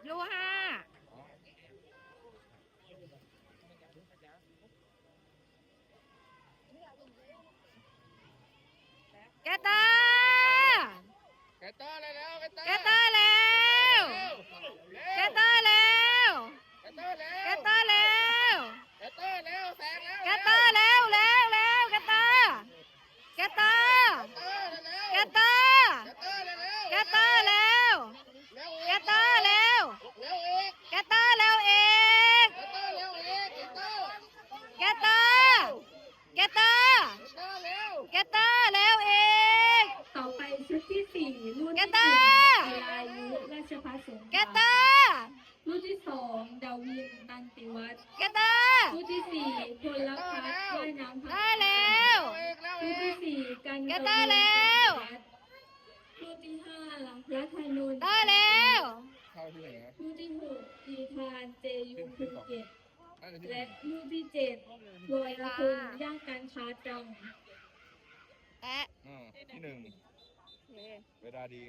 ຢູ່ຫ້າ ແກເຕີ ແກເຕີແລ້ວ ແກເຕີແລ້ວ ແກເຕີແລ້ວ ແກເຕີແລ້ວ ແກເຕີແລ້ວ ແກເຕີແລ້ວ ແຊງແລ້ວ ແກເຕີແລ້ວ ແລ້ວ ແລ້ວ ແກເຕີ ແກເຕີ ແກເຕີ ແກເຕີແລ້ວ ແກເຕີແລ້ວ ແກເຕີແລ້ວອີກ ແກເຕີ ແກເຕີ ແກເຕີ ແກເຕີແລ້ວອີກ ຕໍ່ໄປຊຸດທີສີ່ ລຸ້ນທີໜຶ່ງ ແກເຕີ ຈີລາຍຸ ລາຊະພັດສົງຄາມ ແກເຕີ ລຸ້ນທີສອງ ດາວິນ ຕັນຕິວັດ ແກເຕີ ລຸ້ນທີສີ່ ພົນລະພັດ ວ່າຍນ້ຳ ແກເຕີແລ້ວ ລຸ້ນທີສີ່ ກັນ ແກເຕີແລ້ວ ລຸ້ນທີຫ້າ ລັດທະນົນ ແກເຕີແລ້ວ ລຸ້ນທີຫົກ ອີທານ ເຈຢູ ພູເກັດ ແລະ ລຸ້ນທີເຈັດ ວໍລະພົງ ຍ່າງການຄ້າຕຣອງ ແອະ ອືມ ທີໜຶ່ງ ເວລາດີ